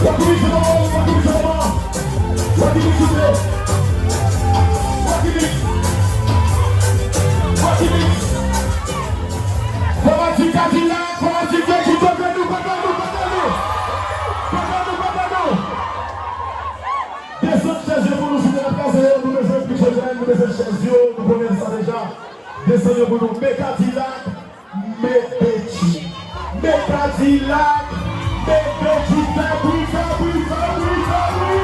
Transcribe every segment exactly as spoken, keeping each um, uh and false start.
Rocky Mix, souple. Rocky Mix, souple. Rocky Mix. Rocky Mix. Fanatik Kadilak, fanatik Vèjit, papa nou, papa nou, papa nou. Papa nou, papa nou. Desann chèz yo pou nou, si nou ap kraze yo, nou bezwen plis chèz, nou bezwen chèz yo, nou konnen sa deja. Desann yo pou nou, men Kadilak, men Vèjit. Men Kadilak, men Vèjit, fè bri, fè bri, fè bri, fè bri.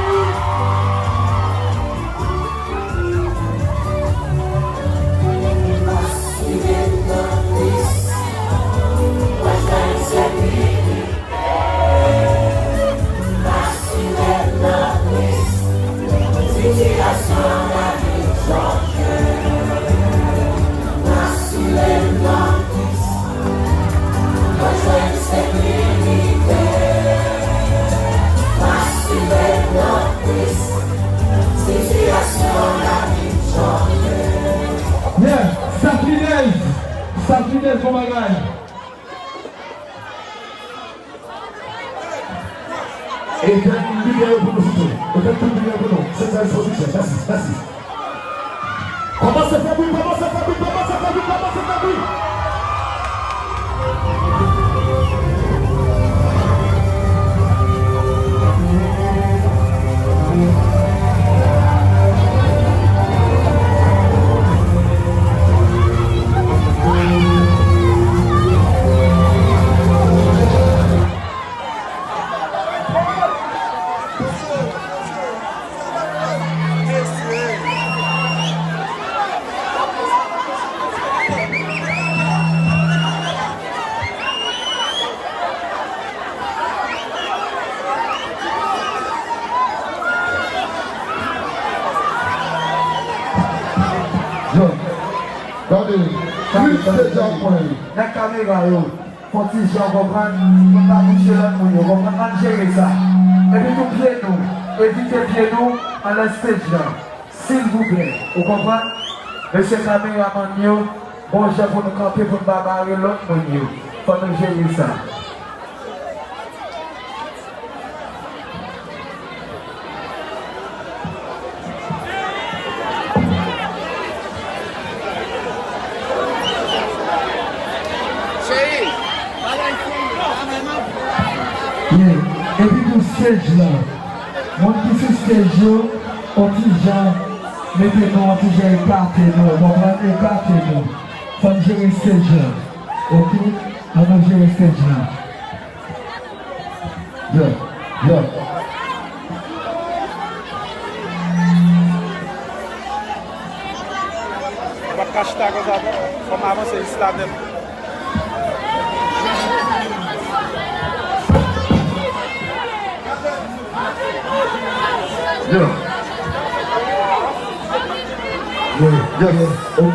Yeah, Safrinez, Safrinez, bon bagay. Etèn limyè yo pou nou, souple. Etèn tout limyè yo pou nou. Senk sa, dispozitif. Mèsi, mèsi. Kòmanse fè bri, kòmanse fè bri, kòmanse fè bri, kòmanse fè bri. Yo, gade, Chris te dja pran li. Nan kamera yo. Fon ti jan, w konprann? Fò n pa touche lòt moun yo, w konprann? Ann jere sa. Epi tou pye nou, evite pye nou anlè stage lan, silvouplè, ou konprann? Mesye kameramann yo, bon jan pou nou kanpe, pou n pa bare lòt moun yo. Fò nou jere sa. Yeah. Epi tou stage la, moun ki sou stage yo, on ti jan mete nou, on ti jan ekate nou, konprann? Ekate nou. Fò n jere stage la. Ok? Ann nou jere stage la. Yo, yo. Ou pa ka chita konsa non. Fò m avanse jis la tèt. Yo. Yes.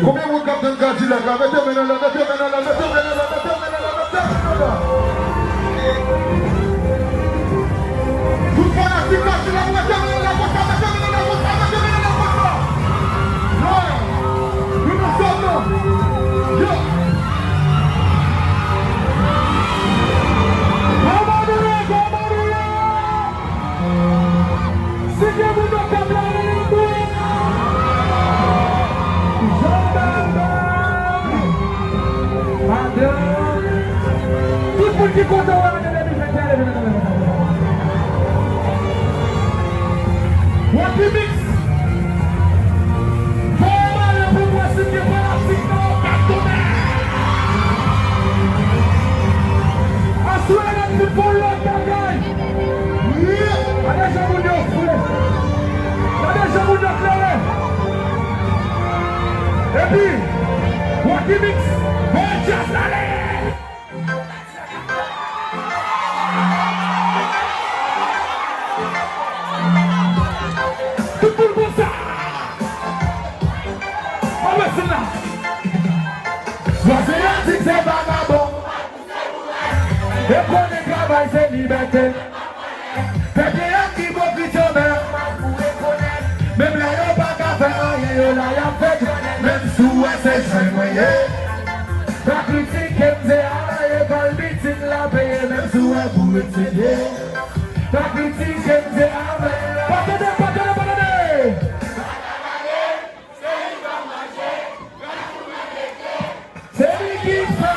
Konbyen moun k ap tann Kadilak la? Mete men nan lè, mete men nan lè, mete men nan lè, mete men nan lè, mete men nan lè. Tout fanatik Kadilak, mete men nan lè konsa, mete men nan lè konsa, mete men nan lè konsa. Yeah. Nou nan zòn nan. Yeah. Kòman nou ye, kòman nou ye? Si gen moun nan kòb la, rele m tou. Jean Baba. Madanm. Tout moun ki kontan wè ane de mil venteyen, leve, leve, leve, leve. Rocky Mix. Fò w mare pou mwen si m gen fanatik nan Okap tounen. Aswè a n ap vin fè yon lòt bagay. Gade jan moun yo fre. Gade jan moun yo klere. Epi, Rocky Mix, voye djaz la ale. Tout moun konsa. Ann wè sèn la. Vwazen yo di se vagabon. Yo konnen travay se libète. Fè pye a ki bò ki tchonmen. Menm lè yo pa ka fè Mwen se byen. Pa kritike m, se avè. Pa tande, pa tande, pa tande. Se li ki fè.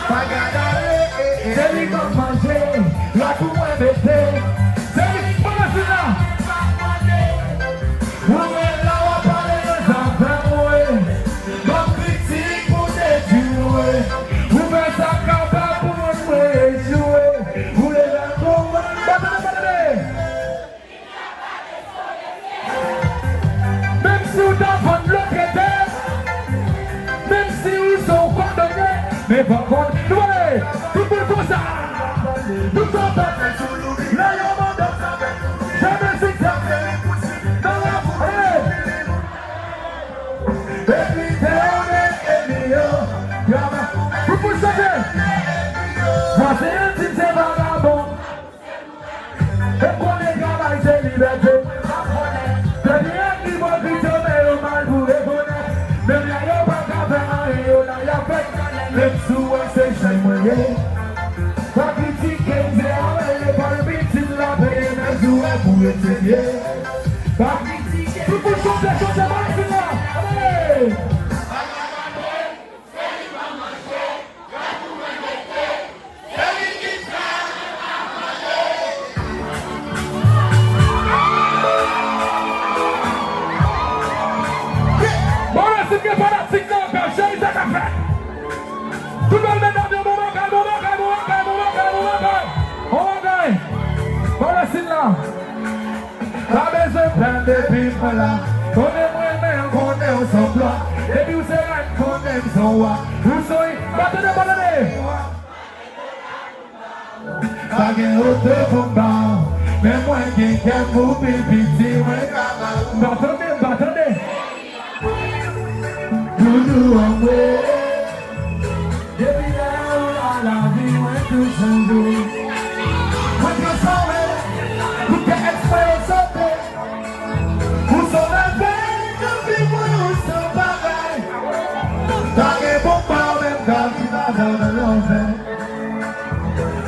Pa gad ale, eh, eh. Se li k ap manje. La pou mwen mete. Se li k fè sila. Ou menm la w ap pale nan zafè mwen. Ban m kritik pou detwi mwen. Ou fè sa k kapab pou mwen, mwen echwe. Ou leve pou mwen. Batay, batay. Menm si w ta vann lòt ete, menm si w se yon kòdonye, men pa konn dwe. Tout moun konsa. Nou kontan. Lè yo mande w sa, fè mizik sa. Nan lavi. Epi te yo met emi yo. Pou pou chante. Vwazen an di m se vagabon. Ou konnen travay se libète. Depi ak ipokrit yo, men yo mal pou rekonèt. Menm lè yo pa ka fè anyen, yo la y ap fè. Menm si w wè se chay mwen ye. Pa kritike m, se avè lekòl pitit la peye, menm si w wè pou etidye. Pa kritike. Pou pou chante, chante, pa fin la. Ale! Bon, lè si gen fanatik nan kay, cheri, sa k ap fèt. Tout bèl medam yo, bon bagay, bon bagay, bon bagay, bon bagay, bon bagay. Bon bagay. Bon, lè si la. Pa bezwen pè depi mwen la. Konnen mwen renmen w, konnen w se yon glwa. Depi w se rèn, konnen m se yon wa. Ou se yon, pa tande, pa tande. Pa gen oto pou m ba w. Men mwen gen kè pou pi piti, mwen ka ba w. Pa tande, pa tande. Doudou an mwen. Depi lè ou la, lavi mwen tou chanje. Mwen transfòme, tout kè èks mwen yo sote. Ou se yon mèvèy nan vi mwen, ou se yon bagay. Pa gen bon pa w menm ka viv avè w nan lanfè.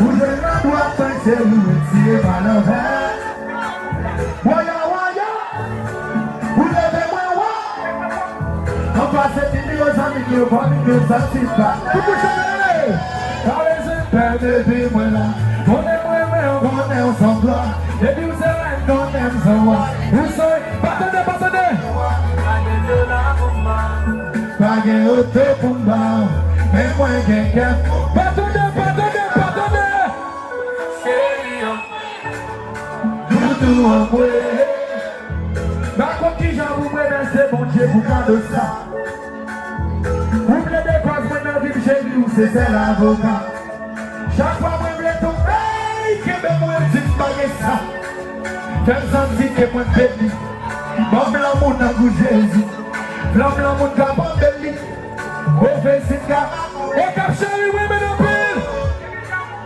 Ou jwenn nan dwat mwen, se ou retire pa lanfè. Waya, waya. Ou leve mwen wo. Anfas se ti nivo zanmi m yo, fanmi m yo, santi pa. Pou pou chante, ale. Pa bezwen pè depi mwen la. Konnen mwen renmen w, konnen w se yon glwa. Depi w se rèn, konnen m se yon wa. Ou se, pa tande, pa tande. Pa gen oto pou m ba w. Men mwen gen kè. Pa tande, pa tande, pa tande. Cheri an. Doudou an mwen. Pa konn kijan pou m remèsye Bondye pou kado sa. Ou plede kòz mwen nan vi m, cheri, ou se sèl avoka. Chak fwa mwen vle tonbe, kenbe mwen, di m pa gen sa. Fè m santi ke mwen beni. Ban m lanmou nan gou Jezi. Flanm lanmou n ka pa beli. Pwofesi n ka. E k ap cheri mwen, men anpil.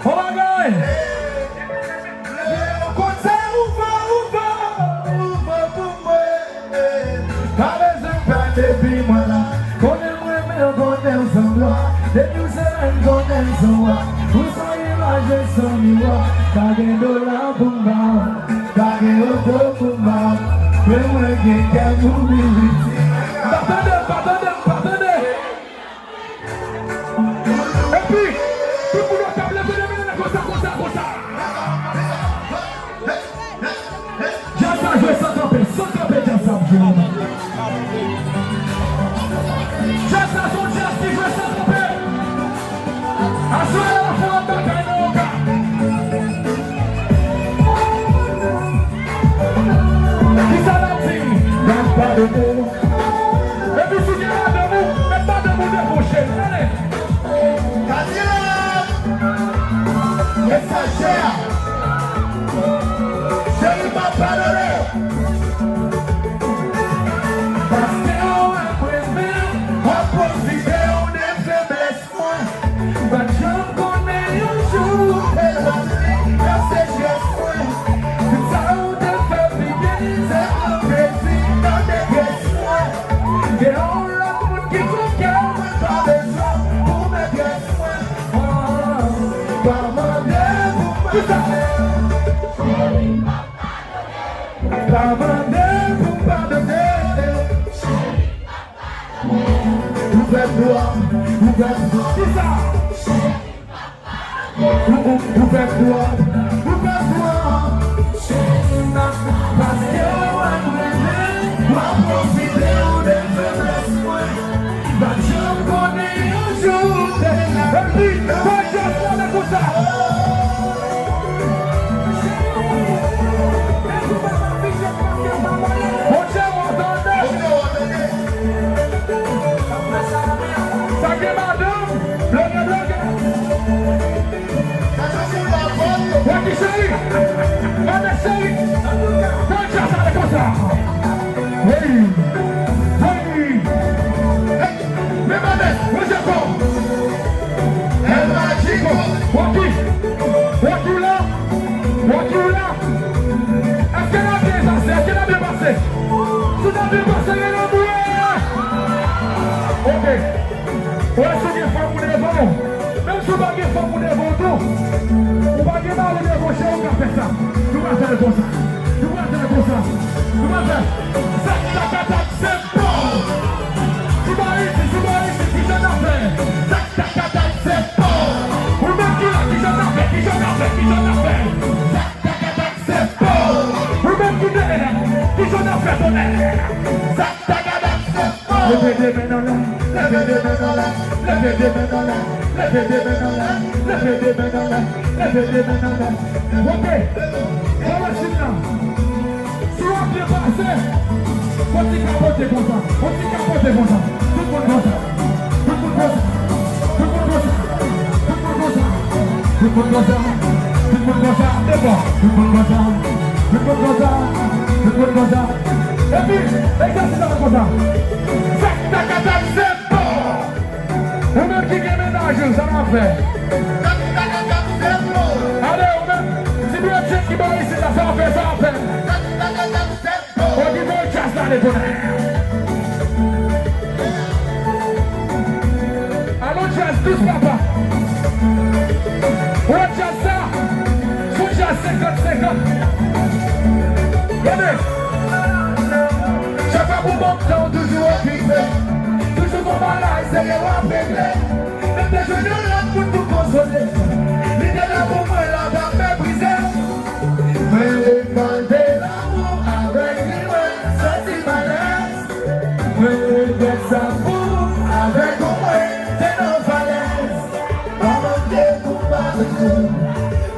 Bon bagay. Konn sa ou fè, ou fè, ou fè pou mwen. Pa bezwen pè depi mwen la. Konnen mwen renmen w, konnen w se yon glwa. Depi w se rèn, konnen m se yon wa. Ou se yon imaj san miwa. Pa gen dola pou m ba w. Pa gen oto pou m ba w. Men mwen gen kè pou pi piti. Pa tande, pa tande, pa tande. Epi, tout moun yo k ap leve de men yo konsa, konsa, konsa. Djaz la jwe san kanpe, san kanpe djaz la ap jwe. Djaz la se yon djaz ki jwe san kanpe. Aswè a la fè yon batay nan yon ka. Kisa n ap di? N ap padone. Epi si gen Pa mande l pou m padone. Ouvè dlo a, ouvè dlo a. Kisa? Ou, ou, ouvè dlo a, ouvè dlo a. Paske w wè m renmen, w ap pwofite w de feblès mwen. M pa t janm konnen yon jou w te la. Epi, fè jès la konsa. Monchè, w ap tande. Sa gen madanm, bloge, bloge. Waki cheri, madanm cheri, fè djaz ale konsa. Wi, wi. Men madanm, mwen Japon. El Magico. Waki, Waki la, Waki la. Èske n ap byen pase? Èske n ap byen pase? Si n ap byen pase, leve men nou. Ok. Wè, si w gen fanm ou devan w, menm si w pa gen fanm ou devan w tou, ou pa gen mari w devan w, cheri, ou ka fè sa. Nou pral fè l konsa. Nou pral fè l konsa. Nou pral fè. Zak takatak se bon. Si w pa reyisi, si w pa reyisi, kijan n ap fè? Zak takatak se bon. Ou menm ki la, kijan n ap fè? Kijan n ap fè? Kijan n ap fè? Zak takatak se bon. Ou menm ki dèyè, kijan n ap fè tonnè? Zak takatak se bon. Leve de men anlè, leve de men anlè, leve de men anlè, leve de men anlè, leve de men anlè, leve de men anlè. Ok, fè machin nan. Si w ap byen pase, fò ti kapote konsa, fò ti kapote konsa. Tout moun konsa, tout moun konsa, tout moun konsa, tout moun konsa, tout moun konsa, tout moun konsa, devan, tout moun konsa, tout moun konsa, tout moun konsa. Epi, egzèsis la konsa. Zak takatak se bon. Ou menm ki gen mennaj ou, sa w ap fè? Ale, ou menm, ti bredjenn ki bò isit la, sa w ap fè, sa w ap fè? Okipe djaz la, ale kounye a. Alon djaz dous, papa. Ou wè djaz sa? Son djaz senkant senkant. Gade. Chak fwa pou bon tan, ou toujou okipe. Toujou gon bagay serye w ap regle. Menm te jwenn yon lòt moun pou konsole. Li te la pou mwen, lòt ap meprize. Mwen rekòlte lanmou avèk li, mwen santi malèz. Mwen regrèt sa pou ou, avèk ou mwen te nan falèz. Pa mande pou m padone,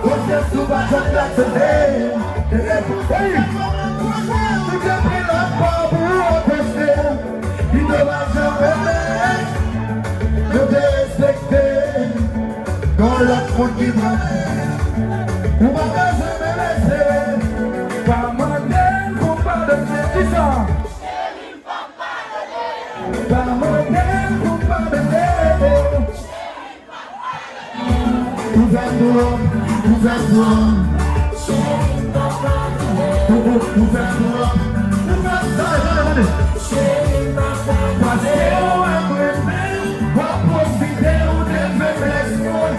konfyans ou pa janm dakone. Te repouse kòm yon pwojè, ou te pran lòt bò pou ou anpeche. Li domaj ou renmen, yo te respekte. Gon lòt moun ki pran. Ou pa bezwen menm espere. Pa mande m pou m padone. Kisa? Pa mande m pou m padone. Ou fè twòp, ou fè twòp. Ou, ou, ou fè twòp. Ou fè, tande, tande, tande. Paske w wè m renmen, w ap pwofite w de feblès mwen.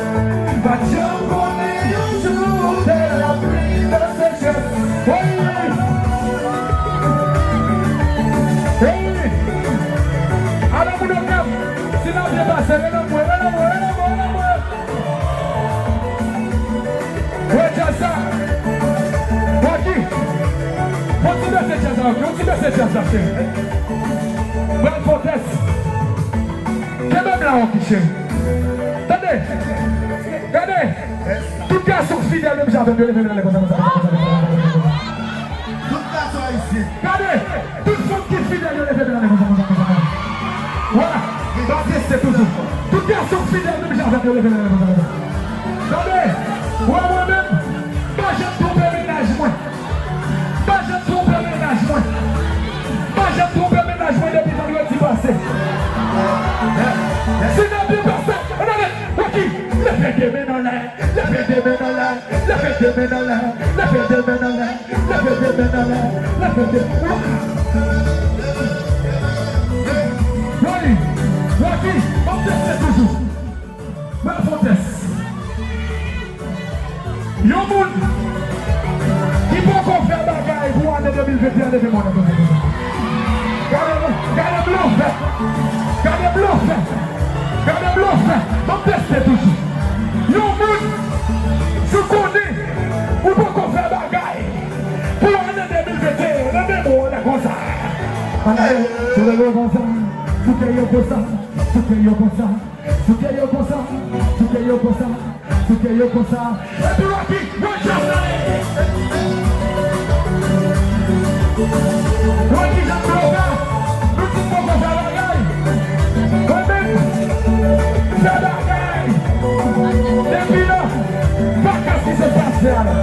M pa t janm konnen yon jou w te la pli nan sechrès. Wi! Wi! Alò, moun Okap, si n ap byen pase, rele mwen, rele mwen, rele mwen, rele mwen. Wè djaz sa. Rocky. Fò ti bese djaz la, Rocky. Fò ti bese djaz la, cheri. Bèl fòtès. Kenbe m la, Rocky, cheri. Tande. Gade. Tout gason k fidèl menm jan avè m, yo leve men anlè konsa, konsa, konsa, konsa, konsa, konsa. Tout gason ayisyen. Gade, tout fanm ki fidèl, yo leve men anlè konsa, konsa, konsa, konsa. Vwala, m ap teste toujou. Tout gason k fidèl, menm jan avè m, yo leve men anlè konsa, konsa. Tande, wè mwen menm, m pa janm twonpe mennaj mwen. M pa janm twonpe mennaj mwen. M pa janm twonpe mennaj mwen depi vandredi pase. Si n ap byen pase, ann ale, Rocky, leve de men anlè. Leve de men anlè, leve de men anlè, leve de men anlè, leve de men anlè, leve de. Woy, Rocky, m ap teste toujou. Bèl fòtès. Yon moun Jodi a leve mwen nan konsa konsa. Gade, gade blofè. Gade blofè. Gade blofè. M ap teste toujou. Yon moun, si w konnen ou poko fè bagay pou ane de mil venteyen, leve mwen nan konsa. Ane, sou leve konsa. Sou kè yo konsa. Sou kè yo konsa. Sou kè yo konsa. Sou kè yo konsa. Sou kè yo konsa. Epi Rocky, Rocky Jazz ale. Rocky Jazz ale. Nou tout poko fè bagay. Mwen menm, fè bagay. Depi la, pa ka si se pase a la.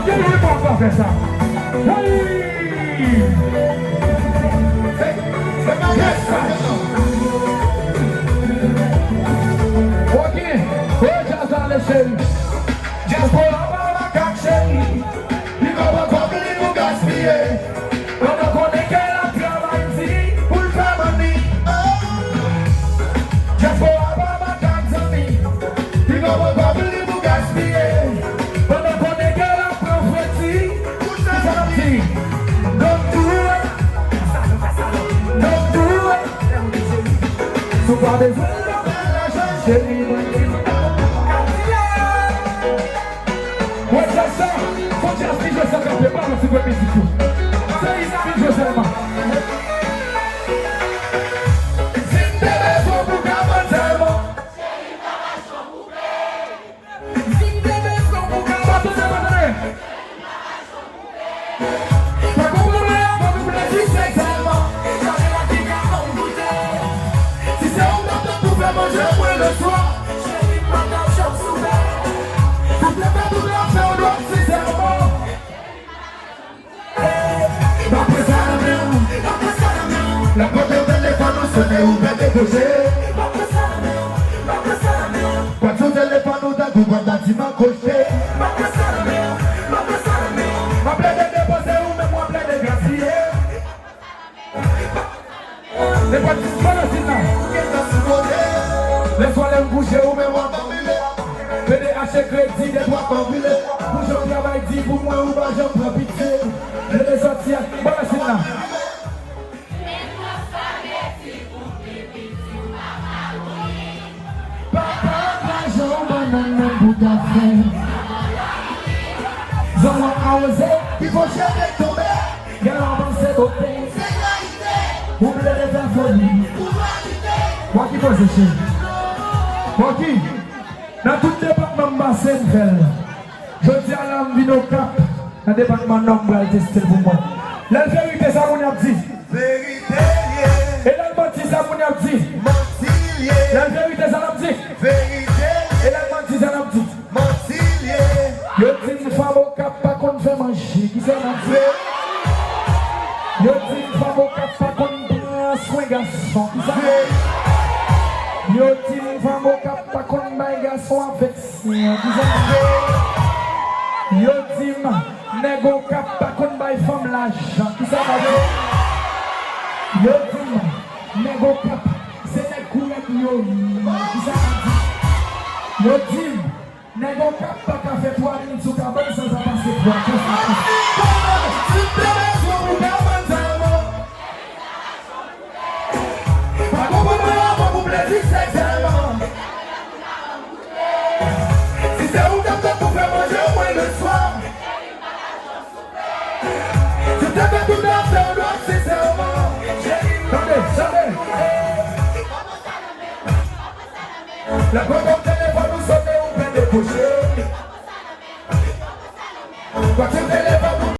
Gen yon moun pa fè sa. Woy! Hey! Yes, sir! Rocky, Rocky Jazz ale, cheri. Dyaspora pa makak, cheri. Li pa pran kòb li pou gaspiye. Pandan konnen ke l ap travay di pou l fè manmi. Oh. Dyaspora pa makak, zanmi. Li pa pran kòb li pou gaspiye. Pandan konnen ke l ap pran fredi. Kisa l ap di? Don't do it. Don't do it. Si w pa bezwen l, pa pran lajan, cheri, mwen di w. Wè, jazz sa, fò jazz ki jwe sa kanpe, pa nan ti bwen mizik yo. Se Isa ki jwe sèlman. Si m te bezwen w pou ka vann sèlman. Si m te bezwen w pou ka vann sèlman. Pa konprann mwen avan nou plezi sèksèlman. Gade la ki ka fè m goute. Si se ou m t ap tann pou fè manje mwen le swa. Cheri, m pa t ap janm soupe. Tout lè fè tout afè w dwèt sensèman. M ap pran sa nan men w, m ap pran sa nan men w. Lè m pote w telefòn ou sonnen ou pè dekwoche. M ap pran sa nan men w, m ap pran sa nan men w. Kwè sou telefòn ou tankou kwè batiman akwoche. M ap pran sa nan men w, m ap pran sa nan men w. M ap plede depoze ou menm w ap plede gaspiye. Nenpòt ti bò nan sid la. Lè swa lè m kouche ou menm w ap anvile. P D H se kredi de twa kò vile. Pou jan w travay di pou mwen ou pa janm pran pitye. Leve sòti a. Bò nan sid la. Papa pa janm bannann nan pou ta fè. Zòt wè awoze, ki fò cheve tonbe. Gen lè w panse bote. Se reyalite. Ou plede fè foli. Pou vanite. Waki poze cheri. Waki. Nan tout depatman m pase m fè l. Jodi a la m vin Okap. Nan depatman Nò m pral teste l pou mwen. Lè l verite sa moun y ap di. Verite l ye. E lè l manti sa moun y ap di. Manti l ye. Lè l verite sa l ap di. Verite l ye. E lè l manti sa l ap di. Manti l ye. Yo di m fanm Okap pa konn fè manje. Kisa n ap di? Yo di m fanm Okap pa konn pran swen gason. Kisa n ap di? Yo di m fanm Okap pa konn bay gason afeksyon. Kisa n ap di? Yo di m nèg Okap pa konn bay fanm lajan. Kisa n ap di? Yo di m nèg Okap se nèg koulè pou yo ye. Kisa n ap di? Yo di m nèg Okap pa ka fè twa minit sou kabann san sa pase twa. Kisa n ap di? Si m te bezwen ou ka vann sèlman. Pa konprann mwen avan pou plezi sèksèlman. Si se ou k ap tann pou fè manje mwen le swa. Si w te fè tout afè w dwèt sensèman. Tande, tande. Lè pran kòb telefòn ou sonnen ou pè dekwoche. Kwak sou telefòn ou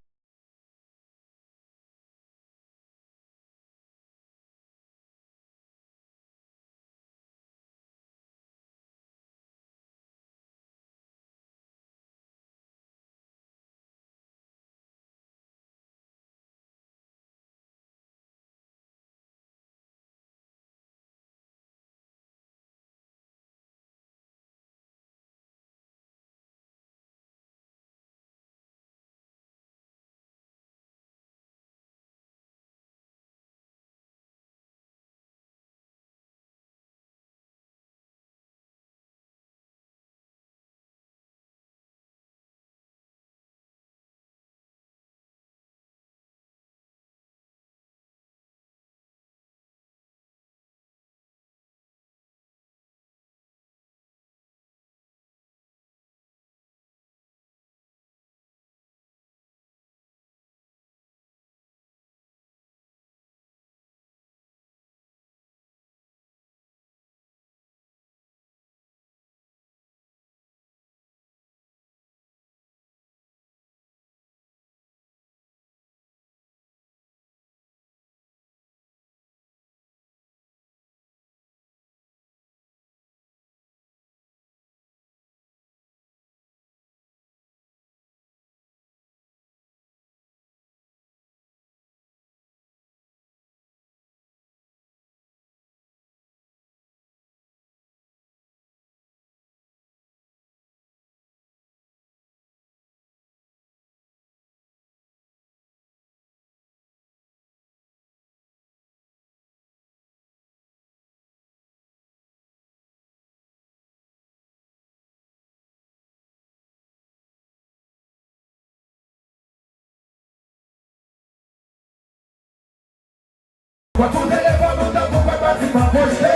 Kòm ou telefòn ou tankou kòd batiman poste.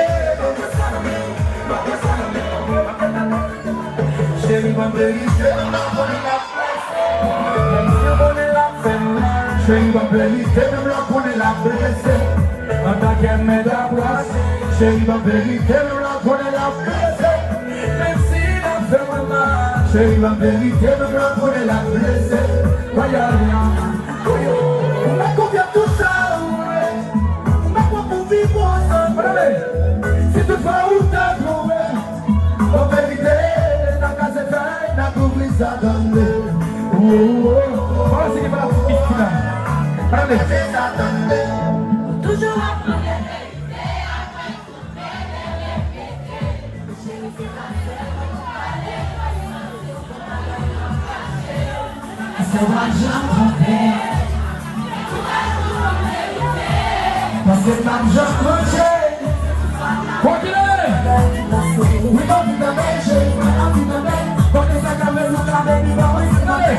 Cheri, ban m verite, m pa konnen l ap blese. Menm si w konnen l ap fè m mal. Cheri, ban m verite, menm lè w konnen l ap blese. Antanke mèt a brase. Cheri, ban m verite, menm lè w konnen l ap blese. Menm si l ap fè mwen mal. Cheri, ban m verite, menm lè w konnen l ap blese. Wayaya. Ou mèt konfye tout sa ou vle. Ou mèt pran pou viv ansanm. Si toutfwa ou ta twonpe, an verite, n ap kase fèy, n ap kouvri sa tande. Ou, ou, ou. Vwala se ki fanatik Misty la. N ap kase sa tande. Ou toujou ap mande verite apre tout bebe repete. Paske w p ap janm twonpe. Paske m p ap janm manje. Kontinye! Wi, m anvi tanbe, cheri, mwen anvi tanbe. Kote sa k ap rezoud la, baby, ban mwen se tande.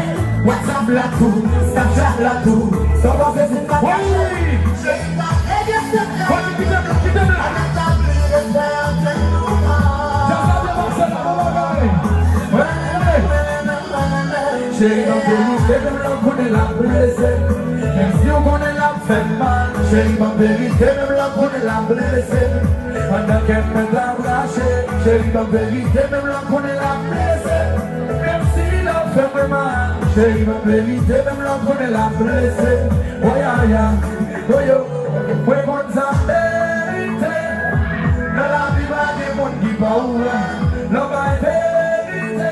WhatsApp la tou, Snapchat la tou. Sa w panse si m pa kache? Wi! Cheri, pa gen sekrè. Kite m la, kite m la. Cheri, ban m verite, menm lè w konnen l ap blese. Menm si w konnen l ap fè m mal. Cheri, ban m verite, menm lè w konnen l ap blese. Pandan kè m mèt ap rache. Cheri, ban m verite, menm lè w konnen l ap blese. Menm si l ap fè mwen mal. Cheri, ban m verite, menm lè w konnen l ap blese. Woyaya, woyo, mwen konn sa m merite. Nan lavi pa gen moun ki pa ou. Lè w bay verite,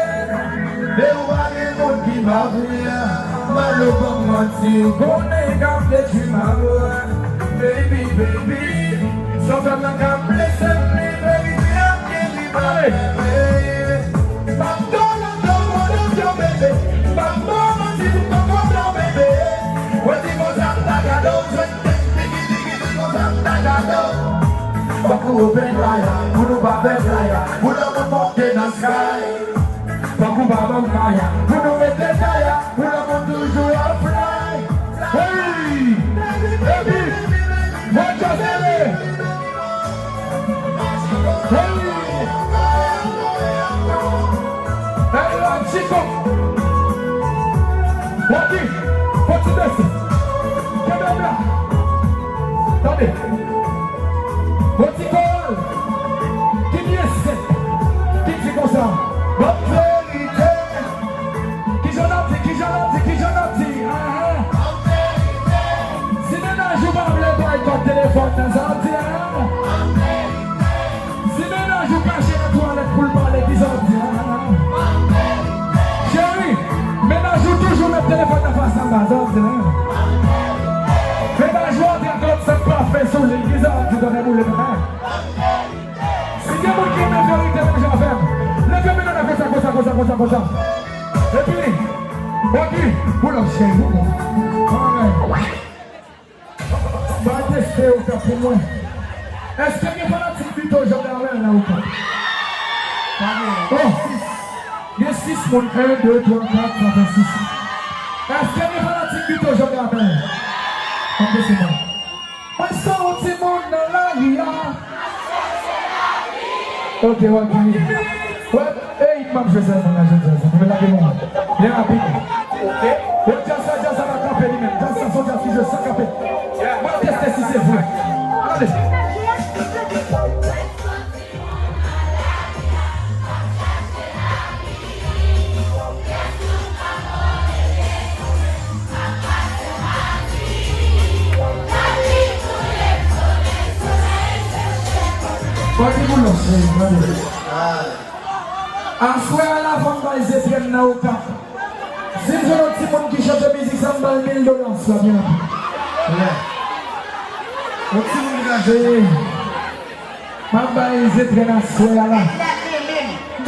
men ou pa gen moun ki pa vre. Malo ban m manti, ou konnen k ap detwi m a vre. Baby, baby, sa w fè m nan k ap blese m, men verite ap geri m a vre. Pa m dolo dolo dolo bebe, pa m ba w manti pou koko blan bebe. Mwen di konsa m ta gade w jwenn tèt piki piki di konsa m ta gade w. Fòk nou open fire, pou nou pa fè flyer. Pou lè moun monte nan sky. Fòk ou pa ban m fire, pou nou rete taya. Pou lè moun toujou ap fly. Hey! Baby, mwen just Hey! Hey, la, Chico! Rocky, fò ti bese. Kenbe m la. Tande. Fò ti koral. Ki byen sèt. Ki di konsa. Bon verite. Kijan n ap di, kijan n ap di, kijan n ap di? Ahan. Si mennaj ou pa vle bay kòd telefòn nan, sa w ap di? Ahan. Si mennaj ou kache nan twalèt pou l pale, kisa w ap di? Ahan. Cheri, mennaj ou toujou met telefòn nan fas anba, sa w ap di? Ahan. Mennaj ou antre ak lòt sant pafen sou li, kisa w ap di? Tonnè boule, ahan. Si gen moun ki renmen verite menm jan avè m, leve men nou la konsa, konsa, konsa, konsa, konsa. Epi, Rocky, pull up, cheri, pull up. Alright. Ba teste Okap pou mwen. Èske gen fanatik Vito Jean Gabin la Okap? Pa gen. Oh! Gen sis moun. En, de, twa, kat, sa fè sis. Èske gen fanatik Vito Jean Gabin? Anpe se mwen. Mwen se yon timoun nan lari a. Ok, ok. Wè, ey, m ap jwe sèlman la jodi a, zanmi. Men lage men. Byen rapid. Ok. Wè, djaz sa, djaz sa pa kanpe li menm. Djaz sa, se yon djaz ki jwe san kanpe. Mwen teste si se vre. Ale. Pati pou lòs, eh, mande. Aswè a la, fò m bay Zetrenn nan Okap. Si m jwenn yon timoun ki chante mizik sa, m ba l mil dola aswè a, byen rapid. Lè. Yon timoun ki ka jwe. M ap bay Zetrenn aswè a la.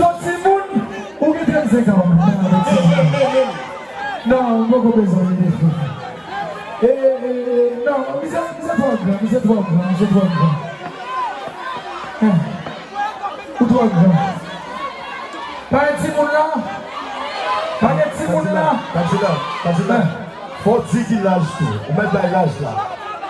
Yon timoun, ou gen trannsenk an, ou menm, yon timoun. Non, ou poko bezwen li, frè. E, e, e, non, misye, misye twò gran, misye twò gran, misye twò gran. Eh, ou twò gran. Pa gen timoun la? Pa gen timoun la? Pati la, pati la. Eh. Fò w di ki laj tou. Ou mèt bay laj la.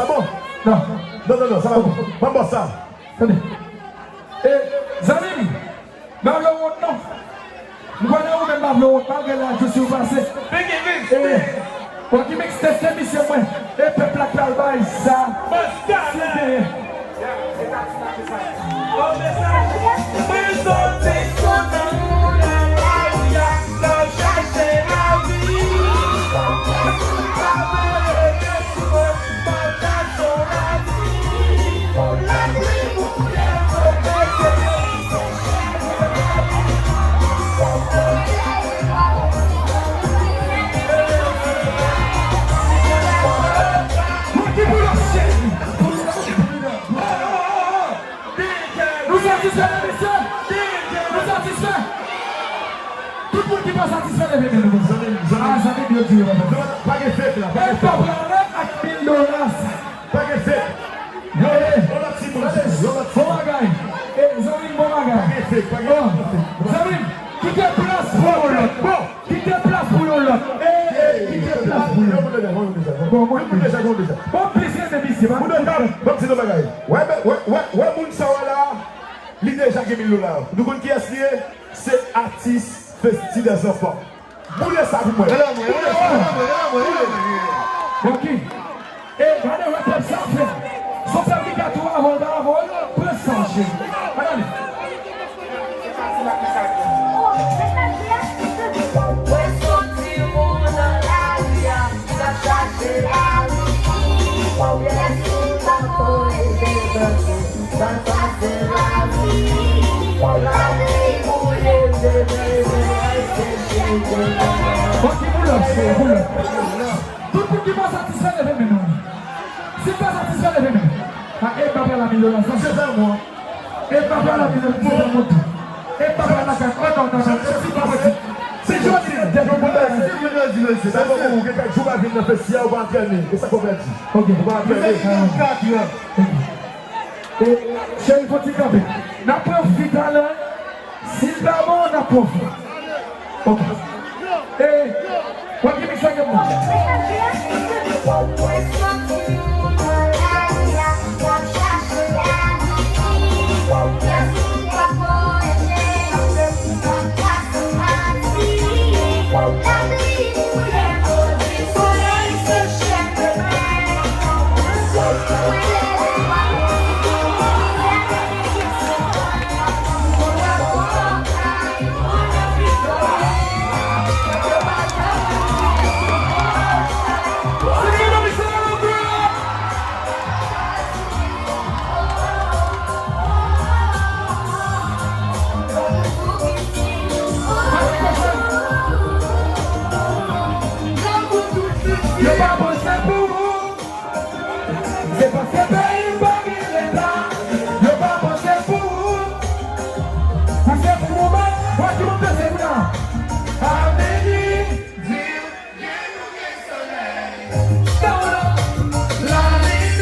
sa bon? Non. Non, non, non, sa pa bon. Ban m bòs sa. Tande. E, zanmi m, m pa vle w wont non. M konnen ou menm pa vle w wont, malgre laj ou si w pase. E, Rocky Mix teste misye mwen. E pèp la k pral bay sa. Si w genyen. Nou satisfè de misye? Nou satisfè? Tout moun ki pa satisfè, leve men nou. Zanmi m, zanmi m. Ah, zanmi m, yo di yo pa satisfè. Pa gen fèt la, pa gen fèt. E pa prale ak mil dola sa. Pa gen fèt. Yo, e, yon lòt timoun, yon lòt timoun. Bon bagay. E, zanmi m, bon bagay. Pa gen fèt, pa gen fèt. Zanmi m, kite plas pou yon lòt. Bon. Kite plas pou yon lòt. E, e, kite plas pou yon lòt. Bon, mwen, mwen plis renmen misye, pa. Moun nan, ban m di nou bagay. Wè, wè, wè, wè, moun sa w wè la, li deja gen mil dola. Nou konn kiyès li ye? Se atis Festi dèzanfan. Boule sa pou mwen. Boule sa. Boule. Bon, ki? E, gade wè pèp sa fè. Se yon pèp ki ka tou avè w, ta avè w, pran sa, cheri. Gade. Bon, ki boulòs, boulòs. Tout moun ki pa satisfè, leve men nou. Si w pa satisfè, leve men. A, e pa pral a mil dola sa. Se pa mwen. E pa pral a mil dola, se pa mwen tou. E pa pral lakay. Oh, non, non, non. Se pa posib. Se jodi, depi mwen pèdi. Sa bon, ou gen kèk jou pa vin nan festi a, ou pa antrène. E sa k ou pèdi? Ok. Ou pa antrène. E, cheri, fò ti kanpe. N ap pran fi talè. Si l pa bon, n ap pran fi. Ok. E, w ap gen misye gen moun. Yo pa panse pou ou. Se paske peyi m pa gen leta. Yo pa panse pou ou. Ou se pou ou menm. Wè ki moun danse pou la. Avni di, gen nou gen solèy. Down, down. Lali.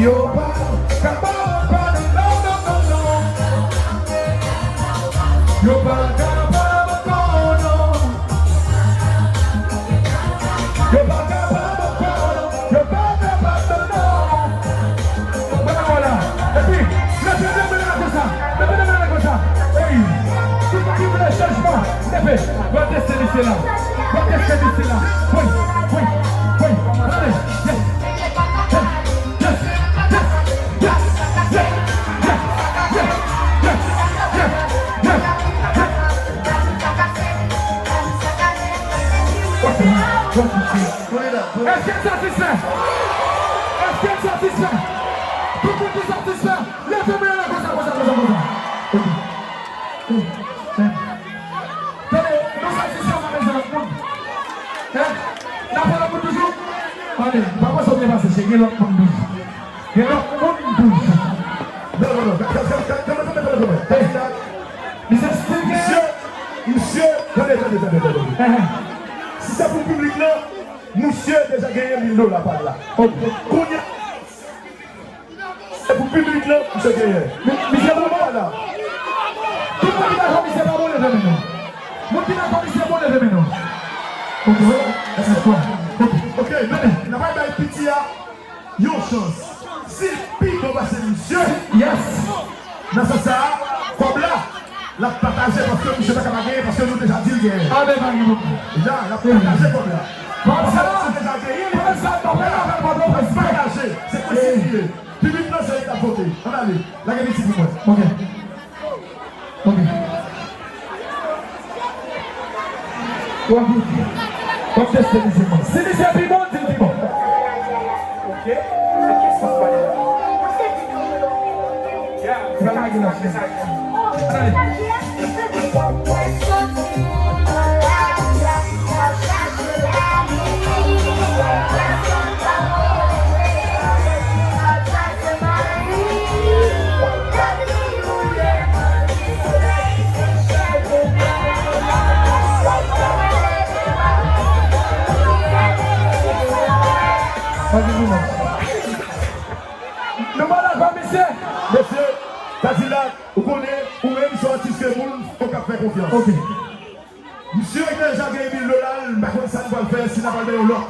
Yo pa kapab ankò, non, non, non, non. Yo pa kapab ankò, non. Yo pa kapab ankò, non. Yo pa kapab, non, non. Vwala, vwala. Epi, leve de men la konsa. Leve de men la konsa. Ey. Tout moun ki vle chanjman, leve. Mwen teste misye la. Mwen teste misye la. Wi, wi, wi. Ale. Yes. Èske n satisfè? Èske n satisfè? Tout moun ki satisfè, leve men yo konsa, konsa, konsa, konsa. Ok. Tande, nou satisfè, pa bezwen lòt moun. Hein? N ap fè lòt moun toujou? Tande, pa panse w byen pase, cheri, gen lòt moun toujou. Gen lòt moun toujou. Non, non, non, kanpe, kanpe, kanpe, kanpe, kanpe, kanpe. Misye still gen. Misye, misye, tande, tande, tande, tande. Si se pou piblik lan, misye deja genyen mil dola pa l la. Ok. Kounye a, se pou piblik lan, misye genyen. Misye pou mwen la. Tout moun ki dakò misye pa bon, leve men nou. Moun ki dakò misye bon, leve men nou. Ok, ok. Ok, n ap bay piti a yon chans. Si l pi bon pase misye, yes, nan sans sa a, kòb la, l ap pataje paske misye pa ka pa genyen, paske nou deja di l genyen. Amen, pa gen pwoblèm. Deja, l ap pataje kòb la. Paske misye deja genyen, li pataje. Se konsa li ye. Piblik lan se li k ap vote. Ann ale, lage piti pou mwen. Ok. Ok. W ap goute. W ap teste misye. Si misye pi bon, di l pi bon. Ok. Sa pa gen lòt. Ann ale. Nou malad pa misye. Mesye, Kadilak, ou konnen, ou menm se yon atis ke moun fòk ap fè konfyans. Ok. Misye deja gen mil dola l, m pa konn sa n pral fè, si n a pral bay yon lòt.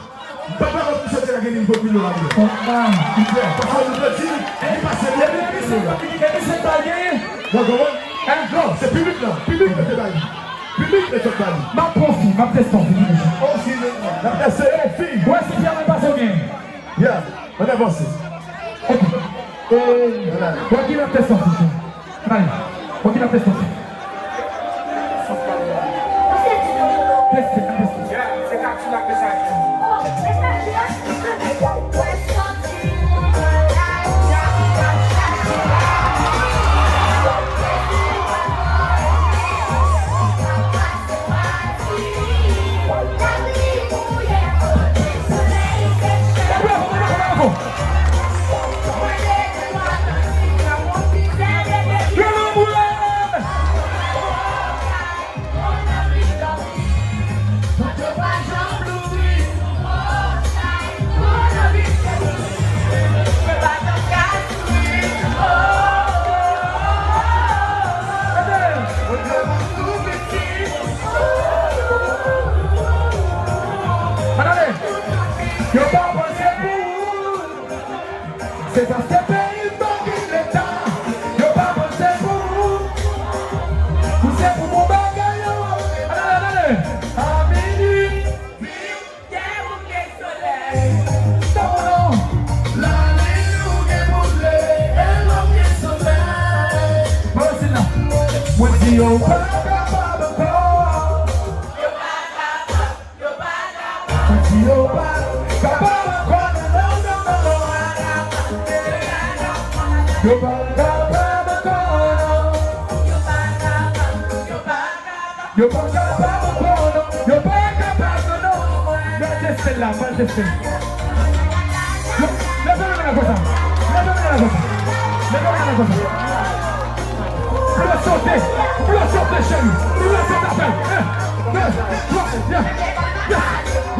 M pa kwè misye deja gen mil, mil dola li. Paske nou te di, li pase mil dola. Epi misye pa genyen. Non, konprann? Non, se piblik lan. Piblik mete bay li. Piblik mete bay li. M ap pran fi, m ap teste yon fi. Yon fi, n ap teste yon fi. Wè si fi a mal pase oubyen. Yeah, ann avanse. Ok. Wè ki n ap teste yon fi. Ann ale. Wè ki n ap teste yon fi. Teste, teste. Ann ale! Yo pa panse pou ou. Se paske peyi n pa gen leta. Yo pa panse pou ou. Ou se pou bon bagay yo. Ann ale, ann ale. A minui. Mwen di yo pa kapab ankò. Mwen di yo pa kapab ankò, non, non, non, non. Yo pa kapab ankò, non. Yo pa kapab ankò, non. Yo pa kapab, non, non. Mwen teste l la, mwen teste l. Yo, leve men nan konsa. Leve men nan konsa. Leve men nan konsa. Blo sote. Blo sote, cheri. Blo sote, apèl. Un, deux, trois, yeah, yeah,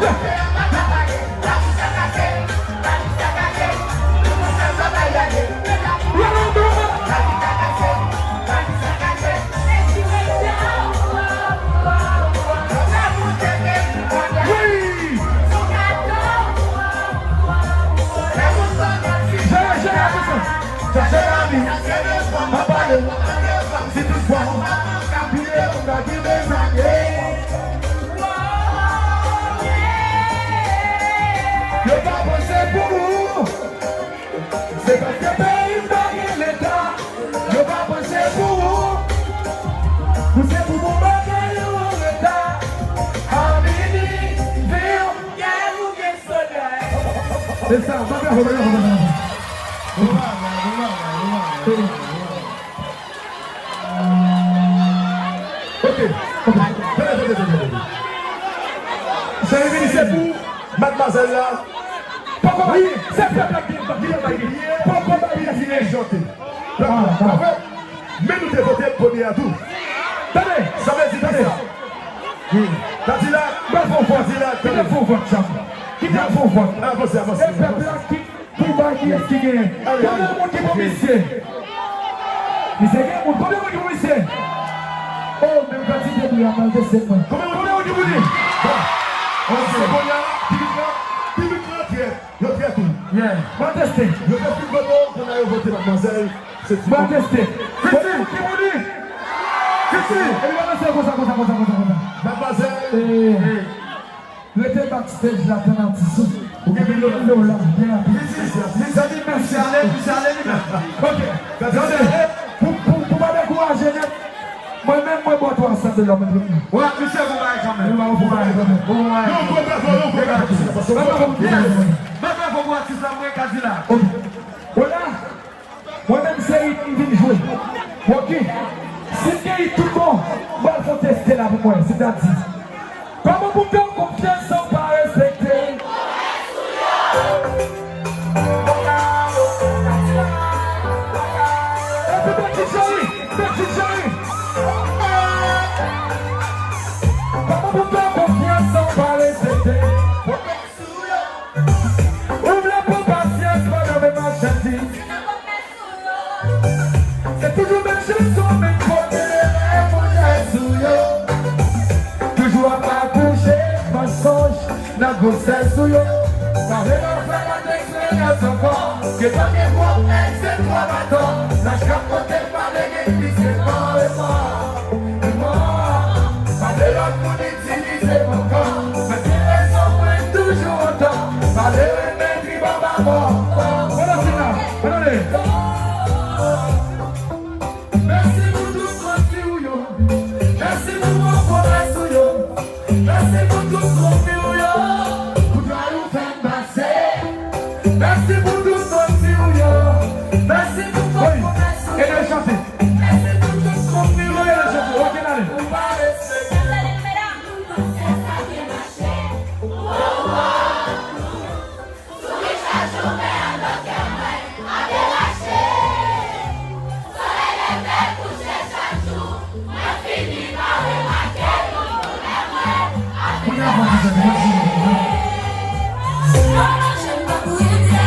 yeah. Yo pa kapab ankò, non. An pale, si toutfwa w bliye moun nan ki bezwen. Yo pa panse pou ou. Se paske peyi m pa gen leta. Yo pa panse pou ou. Ou se pou bon bagay ou an reta. Avini, vin. E sa, pa bravo, pa bravo, pa bravo. Bon bagay, bon bagay, bon bagay. Ok, ok. Tande, tande, tande, tande. Cheri, vini, se pou madmwazèl la. Poko bay, se pèp la ki, ki, ki, ki, poko bay, ki, ki, chante. Pèp la, pa vre? Men nou te vote premye a tou. Tande, sa vle di ki sa? Kadilak, ba fon vòt, Kadilak, kite fon vòt, chanm. Kite fon vòt. Avanse, avanse. Se pèp la ki pou bay kiyès ki genyen. Konbyen moun ki pou misye? Misye gen moun. Konbyen moun ki pou misye? Oh, menm kantite bri a mal teste mwen. Konbyen moun ki pou li? Bon. Ann se kounye a, piblik la, piblik la trèt. Yo trèt tou. Yeah. Mal teste. Yo te fin vote w, kounye a yo vote madmwazèl. Se ti. Mal teste. Konbyen moun ki pou li? Fiti. Epi balanse konsa, konsa, konsa, konsa, konsa. Madmwazèl. Eh. Rete backstage la, tann atis ou. Ou gen milyon dola, byen rapid. Mezanmi, mèsi, ale, mèsi, ale, li menm. Ok. Tande, pou, pou, pou pa dekouraje nèt, mwen menm, mwen ba w twa san dola, mwen. Wè, misye bon bagay kanmenm. Bon bagay kanmenm. Bon bagay. Yon gwo bravo, yon gwo bravo. Yes. Yon bravo pou atis la, mwen, Kadilak. Ok. Hola. Mwen menm se ritm m vin jwe. Ok. Si m gen ritm tout bon, m pral fè yon teste la pou mwen, si m ta di. Kòman pou m fè w konfyans san w pa respekte? Epi Betty Cheri, Betty Cheri. Kòman pou m fè w konfyans san w pa respekte? Ou vle pran pasyans pandan men machandiz. Se toujou menm chanson, menm kote, lè moun jwe sou yo. Toujou ap akouche mansonj nan gwosès ou yo. Pa vle nan fè lòt eksperyans ankò. Gentan gen twòp nèg, se twòp atò. Laj k ap monte, pale gen plis ke mò e mò. E mò. Pa vle lòt moun itilize m ankò. Mwen gen rezon, mwen toujou antan. Pa vle renmen Mèsi pou tout manti ou yo. Mèsi pou bon pwomès ou yo. Mèsi pou tout twonpi ou yo. Pou travay ou fè m pase. Mèsi pou tout manti ou yo. Mèsi pou bon pwomès ou yo. Mèsi pou tout twonpi ou yo. Ou pa respekte. Souri chak jou, men anndan kè mwen ap derache. Solèy leve, kouche chak jou, mwen fini pa remake yon bonè mwen ap vin derache. Yo manje m tankou rivyè,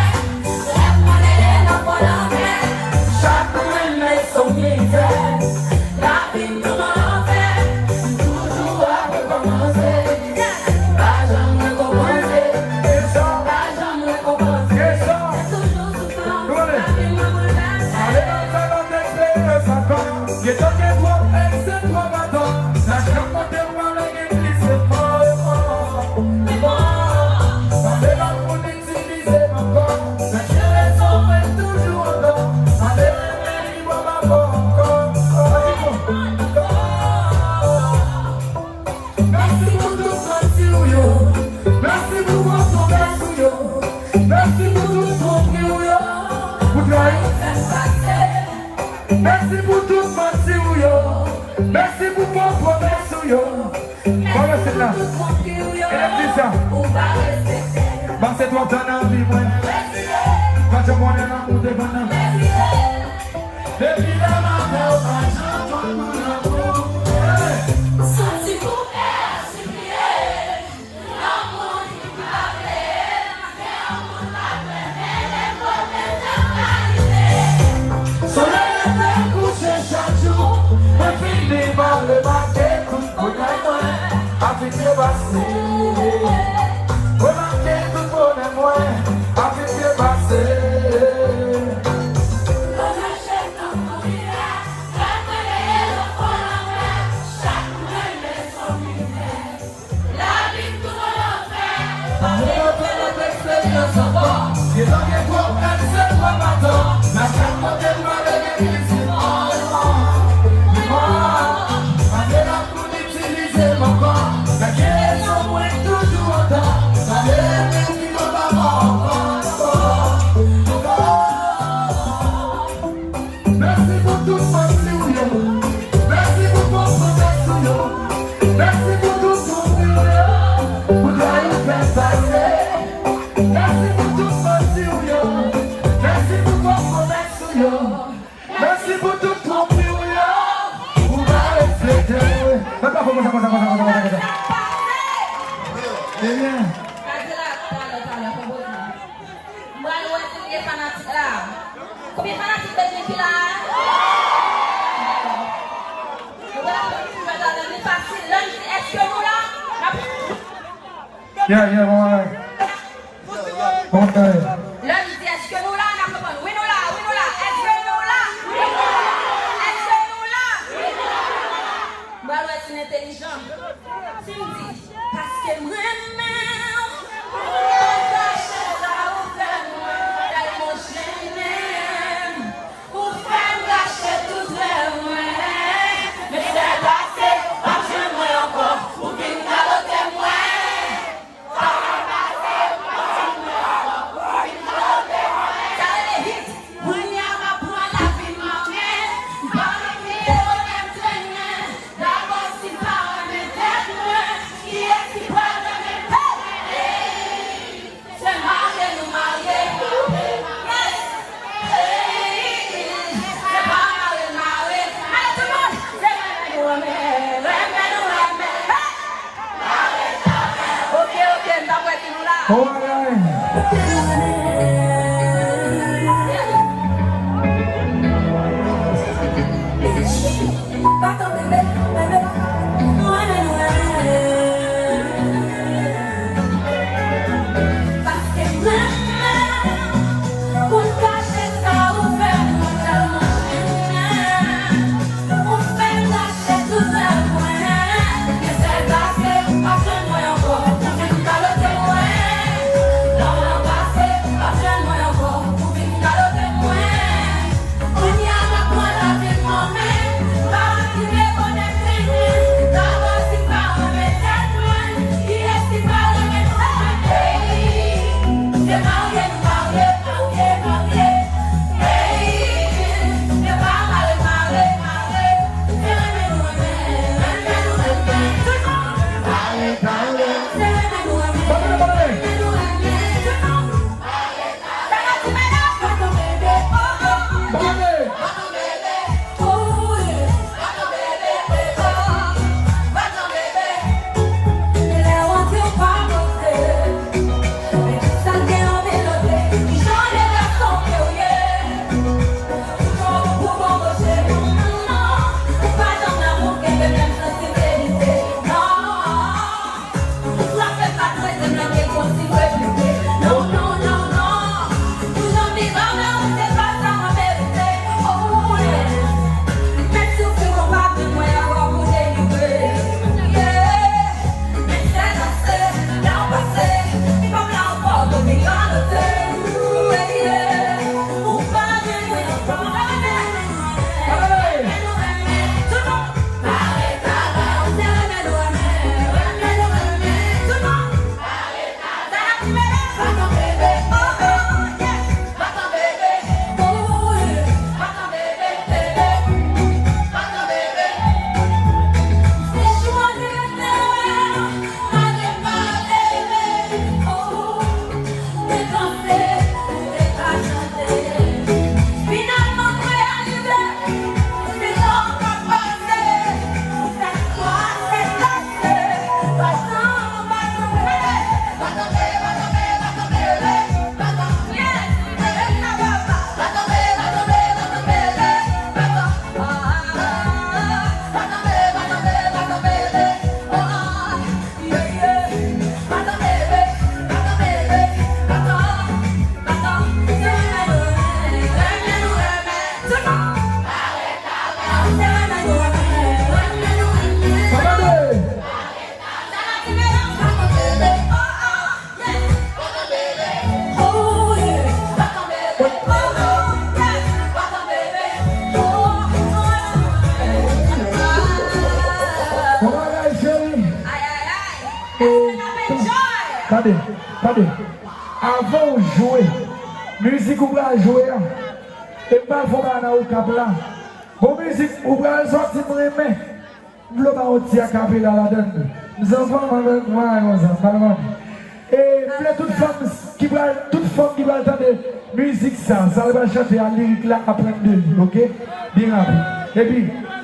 lè m pale nan fon lanmè. Chak mwen men son mizè. Lavi m tankou lanfè, m toujou ap rekòmanse. M pa janm rekonpanse, m pa janm rekonpanse. Se toujou soufrans, lavi m nan boulvèse. Ale nan fè lòt eksperyans ankò. Gentan gen twòp èks, se twòp atò. Laj k ap monte, m pale gen plis ke mò e mò. Men bon, pa vle lòt moun itilize m ankò. Mwen gen rezon, mwen toujou antan. Ale renmen li bò pa bò ankò. Mèsi pou tout manti ou yo. Mèsi pou bon pwomès ou yo. Mèsi pou tout twonpi ou yo. Pou trayi ou fè m pase. Mèsi pou tout manti ou yo. Mèsi pou bon pwomès ou yo. Mèsi pou tout twonpi ou yo. Ou pa respekte. Pase twòp tan nan vi mwen. Pa janm konnen lanmou te vann nan. Depi lè m avè w, pa janm konn pou lanmou. Hey! Santi koupe a sipliye. Lanmou ki pa vle, men yon moun pa kwè, men lè pwomès la pa rive. Solèy leve, kouche chak jou, mwen fini pa remake tout bonè mwen ap vin byen pase. Remake tout bonè mwen ap vin byen pase. Mèsi pou tout manti w yo. Mèsi pou tout pwomès ou yo. Mèsi pou tout twonpri w yo. Pou sa ou fè pase. Mèsi pou tout manti w yo. Mèsi pou tout pwomès ou yo. Mèsi pou tout twonpri w yo. Ou pa respekte. Mwen pa fè konsa, konsa, konsa, konsa, konsa, konsa. Ebyen. Kadilak, talè, talè, fè bout. M pral wè si gen fanatik la. Konbyen fanatik Bedjine ki la a? Nou pral fè yon ti jwèt avè l, li fasil. Lè m di èske nou la, n ap Yeah, yeah, bon bagay. Bon bagay. Lè m di èske nou la, n ap reponn wi nou la, wi nou la. Èske nou la? Èske nou la? M pral wè si n entèlijan. Si m di, paske m renmen w, m pa kache sa ou fè mwen, tèlman w jennen m, ou fè m kache tout rèv mwen. Men sèl pase, w ap jwenn mwen ankò, ou vin kalote mwen. Sa rele hit. Kounye a m ap pran lavi m an men. M pa renmen kote m trennen. Dabò si m pa renmen tèt mwen, kiyès ki pral renmen tèt mwen? Hey! Se marye nou marye. Yes! Hey! Se pa mare n mare. Ale tout moun! Se renmen nou renmen, renmen nou renmen. Hey! Ok, ok, m t ap wè ki nou la. Bon bagay. Paske mwen, mwen, pou n kache sa ou fè mwen tèlman renmen. Ou fè m kache tout rèv mwen. Men sèl pase, w ap jwenn mwen ankò. Ou vin kalote mwen. Lè w pase, w ap jwenn mwen ankò. Ou vin kalote mwen. Kounye a m ap pran lavi m an men. M pa kite bonè trennen. Dabò si m pa renmen tèt mwen, kiyès ki pral renmen tèt mwen? Se marye nou marye, marye, marye. Bon bagay, cheri. Tande, tande. Avan w jwe, mizik ou pral jwe a, E m pral fè yon bagay nan Okap la. Gon mizik ou pral sòti m renmen. M vle w ba yon ti akapela ladann. M zanfan, mwen, mwen, mwen, konsa, m pa konn. E m vle tout fanm ki pral, tout fanm ki pral tande mizik sa, sa l pral chante a, lirik la, aprann de li, oke? Byen rapid. Epi,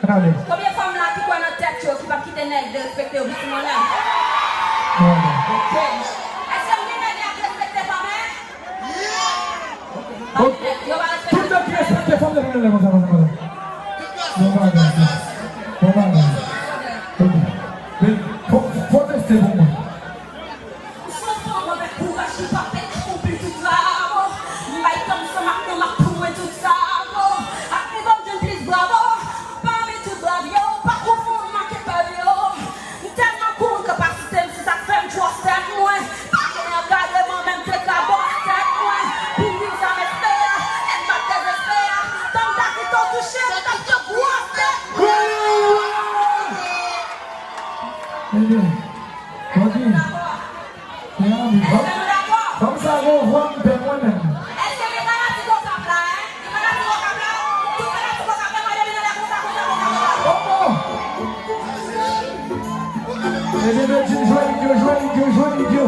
ale. Konbyen fanm la ki kwè nan tèt yo, ki p ap kite nèg derespekte yo, vin sou mwen menm? Bon, bon. Oke. Èske m gen nèg la ki respekte fanm, en? Oke. Tout nèg ki respekte fanm, leve men l konsa, konsa, konsa. Bon bagay, bon bagay. Oke. Men, fò, fò teste pou mwen. M se yon fanm avèk kouraj ki pa pè, ki konpli tout travay. M bay tan m san m ap nan m ap pou mwen tout sa. Ak m konn jwenn plis bravo. Pami tout brav yo, pa konfonn m ak enpè yo. M tèlman kouri kapasite m, se sa k fè m twò sèk mwen. Pa gen ankademan, men m te ka bòs tèt mwen. Pou m viv sa m espere, e m pa t dezespere. Tan m ta kite w touche m, m t ap fè gwòs tèt mwen. Ebyen, Rocky, fanm sa gon vwa m pè mwen menm. Èske gen fanatik Okap la, en? Gen fanatik Okap la? Tout fanatik Okap la, mwen leve nan lè konsa, konsa, konsa, konsa. Oh, oh! Ebyen, Bedjine, jwe lit yo, jwe lit yo, jwe lit yo.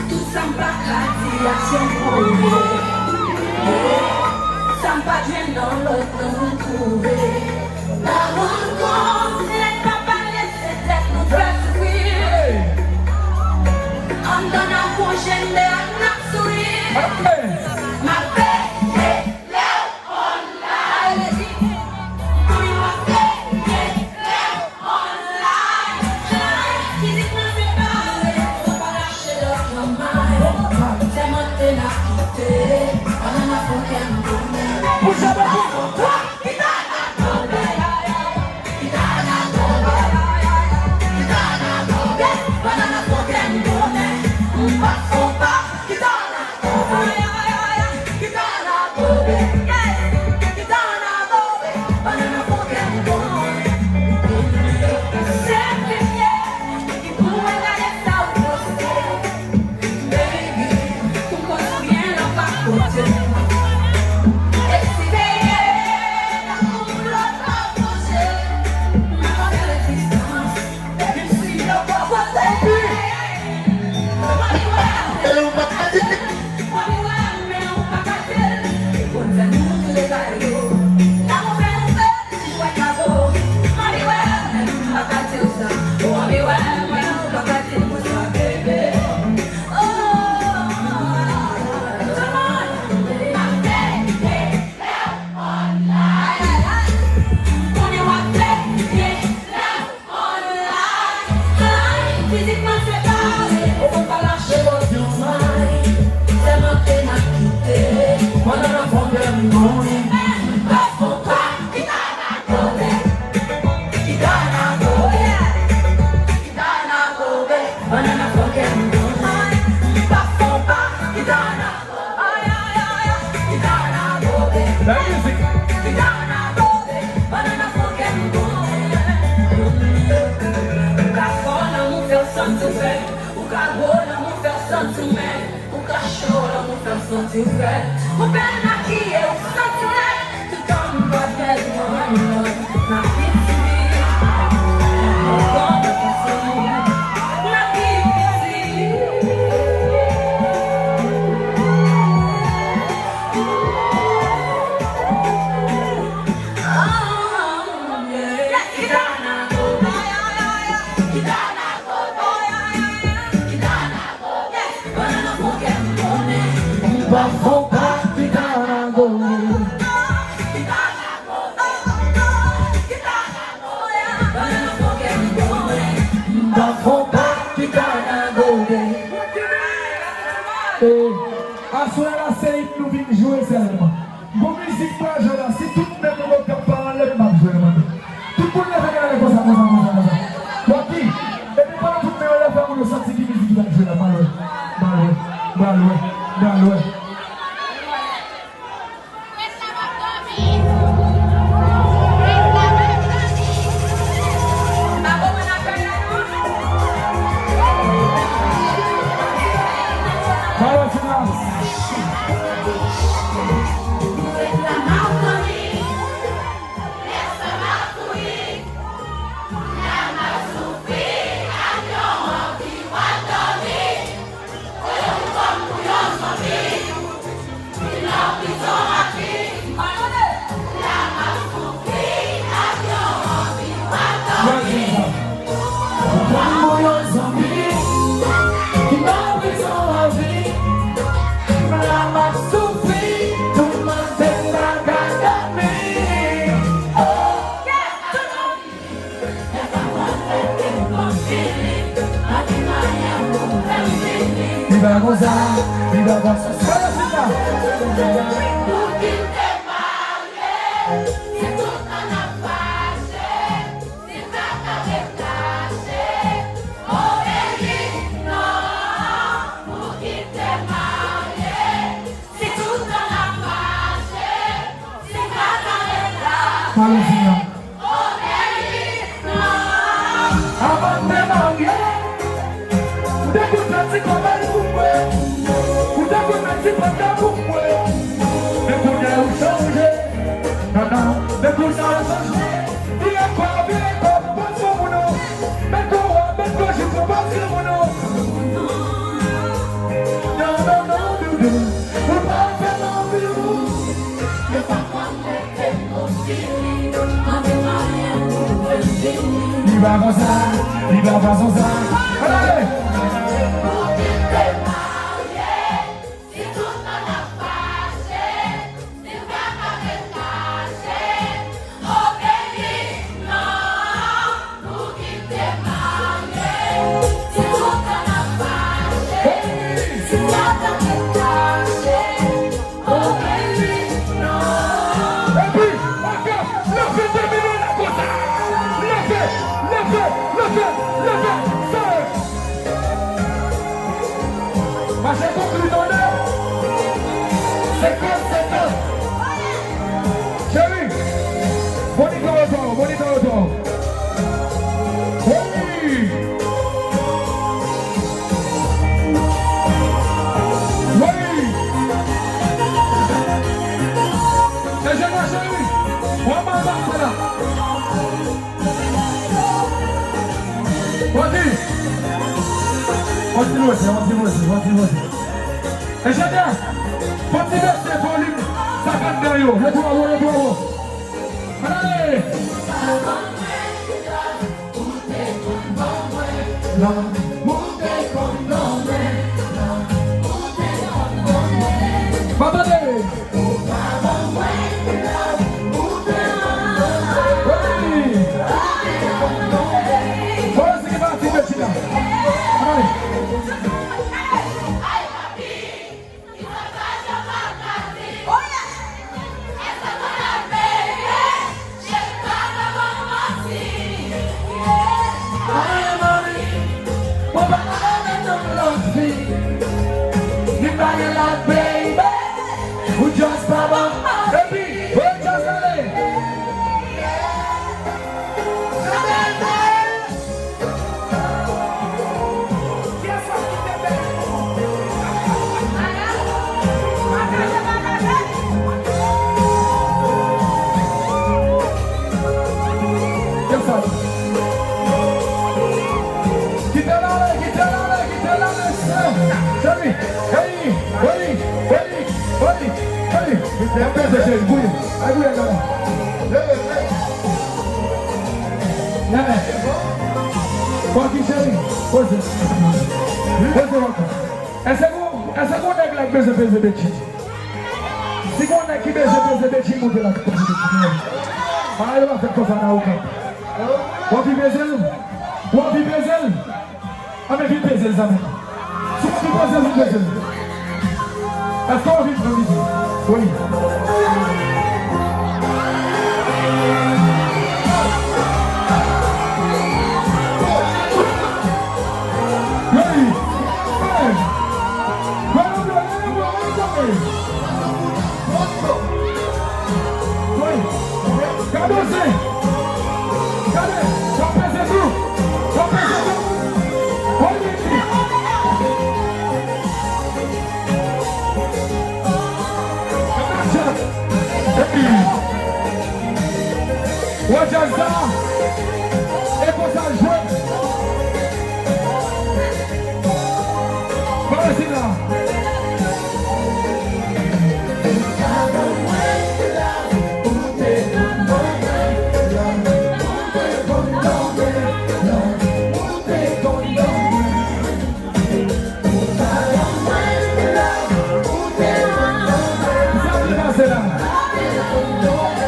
Tout sa m pa ka di, aksyon m pwouve. Sa m pa jwenn nan lòt moun m twouve. Pa rann kont, lè n pa pale, se tèt nou fè soufri. Anndan n ap gonfle, deyò n ap souri. M ap veye lè w online. Wi, m ap veye lè w online. Fizikman separe, fò pa lage. Baby, m konn byen lè w pa kote m. E si veye, tankou yon lòt pa pwoche. M ap fè rezistans, depi m swiv yo bò kote. Mami wè, mami wè, men ou pa ka di l. Li konn fè nou tou de kare yo. Lanmou fè nou fè. Fizikman separe, ou pa lage lòt yon may. Sèlman te n ap kite. Pandan n ap fè yon dènye mouri. Pafon pa, Kitana Kobe. Kitana Kobe. Kitana Kobe. Pandan n ap fè yon dènye mouri. Pafon pa, Kitana. Bèl mizik. Ou ka fò lanmou fè w santi w fèb. Ou ka gwo lanmou fè w santi w mèg. Ou ka cho lanmou fè w santi w frèt. Ou bèl makiye ou santi w lèd. Toutan m pa bèl mwen, m ap viv sou li. M ap viv sou li. Pale sila. Pale sila. Avan n te marye, ou te konn fè ti kòmand pou mwen. Ou te konn fè ti panda pou mwen. Men kounye a ou chanje. Non, non. Men kounye a ou chanje. Vire kò, vire kò, pase moun ou. Men kò w, men kò jip ou, pase moun ou. Non, non, non, doudou. Ou pa fè nan vi ou. Li pa konsa, li pa fason sa. Ale! Epi, ok, leve de men w la konsa. Leve, leve, leve, leve. Fè. Mache konkli tande. Senkant senkant. Cheri, monitè yo twa, monitè yo twa. Wi. Wi. E jèn nan, cheri. W ap mal pase la. Pòti! Pòti lwese, pòti lwese, pòti lwese. Enjenyè, pòti bese volim sa k anndan yo. Yo twò wo, yo twò wo. Ale! Lanmou te konn ban mwen, lanmou te konn ban mwen. Pa tande! Mwen pa ka renmen nan lòt vi. Li pa gen lòt baby. Ou just pa ban m manti. Epi, ou just ale. Sa bèl, bèl. Kiyès ki te bèl? Kiyès sa? Kite l ale, kite l ale, kite l ale, cheri. Hey, hey, hey, hey, hey. N ap peze, cheri, bouyi. Ay, bouyi, gade. Nene. Fòki, cheri. Poze. Poze ankò. Èske gon, èske gon nèg la k bezwen peze Betji? Si gon nèg ki bezwen peze Betji, monte la, peze Betji. Bagay yo pa fèt konsa nan Okan. W anvi peze l? W anvi peze l? Anben vin peze l, zanmi. Si w anvi peze l, vin peze l. Èske w anvi pran mizik? Wi. Wi. Wi. Wi. Gade w se. Gade. W ap peze tou. W ap peze tou. Hold it. Gade chat. Epi. Wè djaz sa. E konsa l jwe. Pale sila. Sa ki pase la?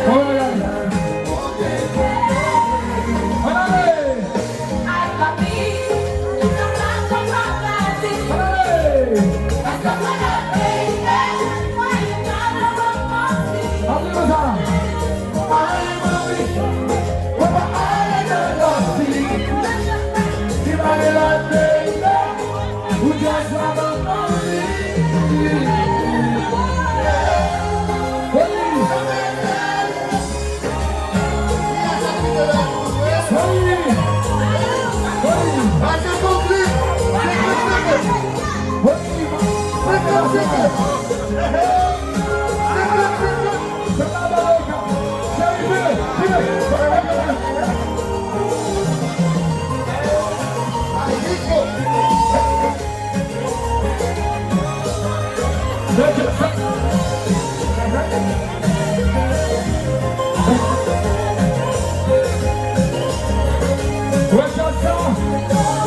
Alright. Pase pou klip. Senkant senkant. Senkant senkant. Senkant senkant. Cheri, vini, vini. Wè sa,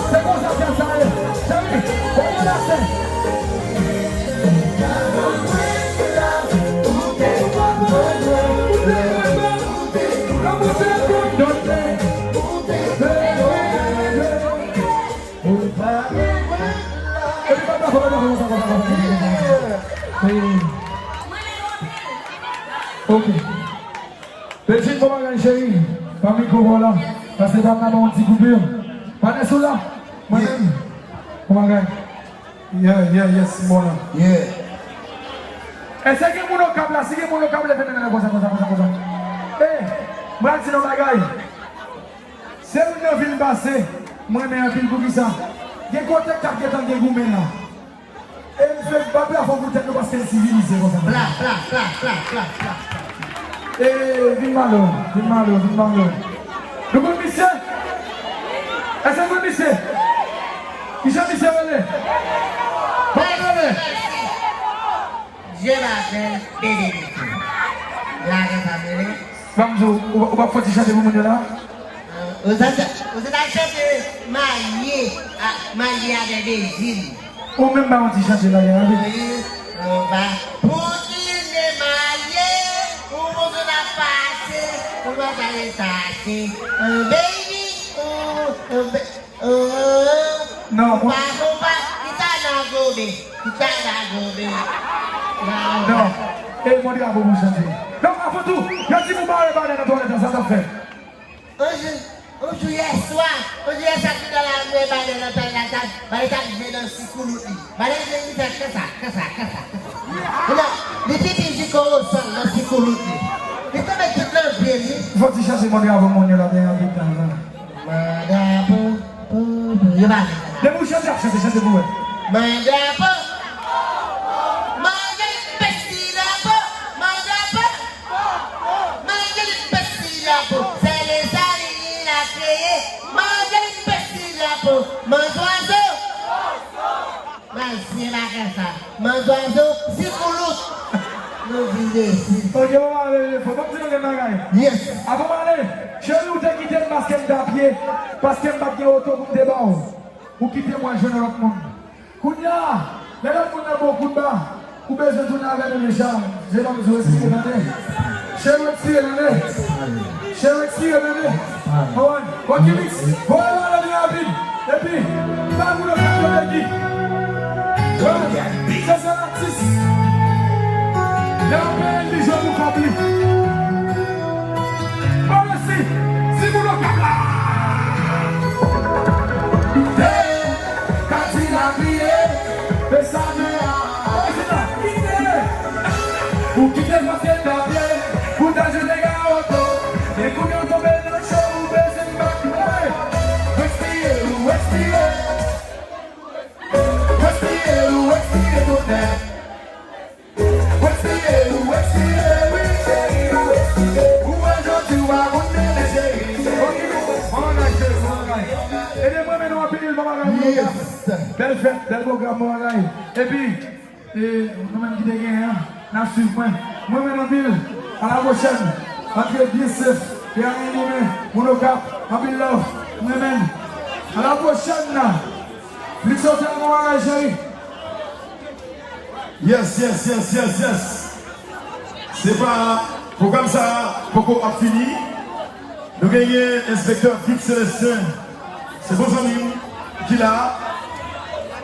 se konsa fè sa ye. Cheri, ou menase. Ok. Petit, bon bagay, cheri. Pa mikwo pa w la. Pase pa m nan yon ti koupè. Vanessa ou la? Mwen menm. Bon bagay. Yeah, yeah, yes, mwen la. Yeah. Èske gen moun Okap la? Si gen moun Okap, leve men nan konsa, konsa, konsa, konsa. Ey, mwen al di nou bagay. Se youn nan vil m pase, mwen renmen anpil. Poukisa? Gen kote k ap gentan gen goumen la. E m fè bat bravo pou tèt nou paske n sivilize konsa. Pla, pla, pla, pla, pla, pla, pla. E, vin malo, vin malo, vin malo. Nou konn misye? Èske nou konn misye? Kijan misye rele? Kòman l rele? Je m'appelle Benedicto. Lage sa, Bebe. Ban m di w, ou, ou p ap fè yon ti chante pou moun yo la? Ou sa, ou sa ta chante marye a, marye avè Bezil. Ou menm ba yon ti chante la, Yann. Pou ki ne marye, ou bezwen ap pase, ou pa ta retache. Baby, ou, ou, Oh, non, ou pa, ou pa, ki ta nan gobe, ki ta nan gobe. Non, e mwen di a bon, mwen chante. Non, avan tou, yo di pou bare bale nan twalèt la, sa t ap fè. On jou, on jou yè swa, on jou yè swa, ki nan la mwen bale nan twalèt la, bale t ap jwe nan sikoulout li. Bale jwe li fè konsa, konsa, konsa, konsa. Non, li pipi jik o sòl nan sikoulout li. Li tonbe tout nan pye li. Fò ti chante mwen di a bon, mwen la, byen, byen, byen. Manda pou, pou, pou. Yo pa vle. Depi w chante, ap chante, chante pou wè. Manda pou, manda pèsi la pou, manda pou, manda pèsi la pou. Se le sali la kreye, manda pèsi la pou, manzwazo. Mèsi, bagay sa. Manzwazo, sikoulout. Nou vin desi. Ok, bon, ale, fò m di nou gen bagay. Yes. Avan m ale, cheri, ou te kite m paske m t a pye, paske m pa t gen oto pou m te ba w. Ou kite m al jwenn lòt moun. Kounye a, lè lòt moun nan ba w kout ba, ou bezwen tounen avè nou deja. Je ban m di w respire tande. Cheri, respire tande. Cheri, respire tande. Bon, bon, Kimix, voye w ale byen rapid. Epi, pa moun yo ka tande ki. Bon, se sèl atis. Lè w peye l, li jwe pou kòb li. Bon, mèsi. Si moun yo ka la. Hey, Kadilak kriye, mesaj la. Ou kite pase papye, pou ta jete gawoto. Men kounye w tonbe nan cho, ou bezwen bat mwen. Respire, ou respire. Respire, ou respire, tonè. Respire, ou respire, wi, cheri, ou respire. Ou wè jodi, ou pa konn demen, cheri. Ok, bon bagay, cheri, bon bagay. Ebyen, mwen renmen nou anpil, bon bagay, bon bagay. Yes. Bèl fèt, bèl pwogram, bon bagay. Epi, E nou menm ki te genyen an, n ap swiv mwen. Mwen menm anpil. A la pwochèn. Antre byen sef. E anyen demen. Moun Okap. Anpil love. Mwen menm. A la pwochèn nan. Plis sòti an mwen bagay cheri. Yes, yes, yes, yes, yes. Se pa pwogram sa a poko ap fini. Nou genyen enspektè Vic Celestin, se bon zanmi m ki la,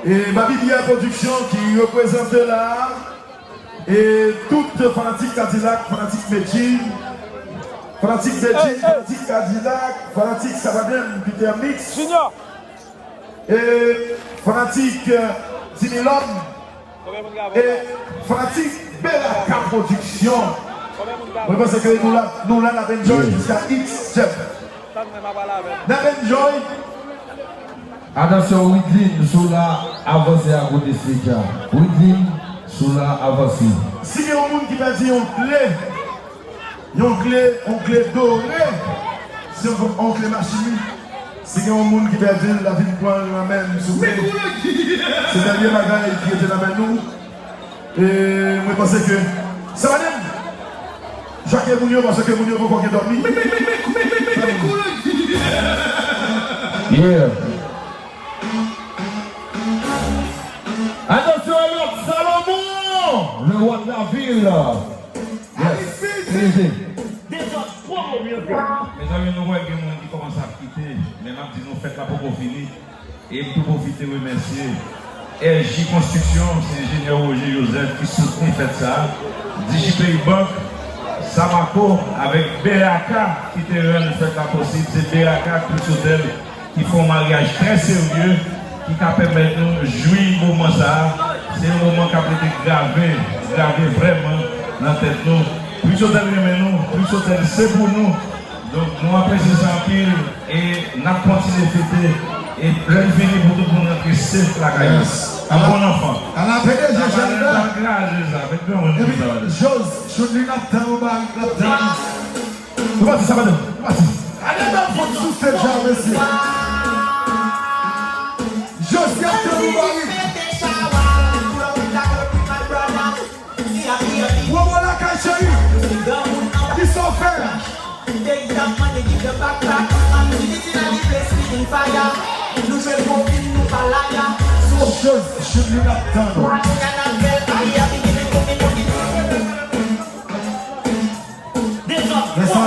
e Baby Pierre Production ki reprezante la, e tout fanatik Kadilak, fanatik Medjy, fanatik Medjy, fanatik Kadilak, fanatik Savadem, Peter Mix. Junior. E fanatik, eh, Jimmy Love, e fanatik Belaka Production. Mwen panse ke nou la, nou la, n ap enjoy jiska X, Jeff. N ap enjoy. Atansyon, Widlin, si w la, avanse akote stage a. Widlin, si w la, avanse. Si gen yon moun ki pèdi yon kle, yon kle, yon kle dore, se yon, yon kle machimi. Si gen yon moun ki pèdi l, la vin pran l nan men m, souple. Se dènye bagay ki rete nan men nou. E mwen panse ke sa va menm. Jake moun yo, paske moun yo poko gen dòmi. Yeah. Atansyon, Elòk Salomon, le roi de la ville. Yes. Easy. Mezanmi, nou wè gen moun ki kòmanse ap kite, men n ap di nou fèt la poko fini. E m tou pwofite remèsye S J Konstriksyon, se enjenyè Roger Joseph ki soutni fèt sa a, Digipay Bank, Samaco, avèk B A K ki te rann fèt la posib. Se B A K ak Prince Hotel ki fè yon maryaj trè serye, ki ka pèmèt nou jwi moman sa a. Se yon moman k ap rete grave, grave vrèman nan tèt nou. Prince Hotel renmen nou, Prince Hotel se pou nou. Donk, nou apresye sa anpil e n ap kontinye fete. E lè n fini pou tout moun rantre safe lakay yo. Yes. An bon anfan. Ala P D G Janda. Kraze sa, met granmoun pou sa. Epi Jos, Choudli n ap tann ou, Barik n ap tann ou. Nou pati sa, madanm. Nou pati. Gade nan fon sou stage a, mesye. Jos, y ap tann ou, Barik. Wowo lakay cheri. Kisa w fè? Jos, Choudli n ap tann ou. Yes, I.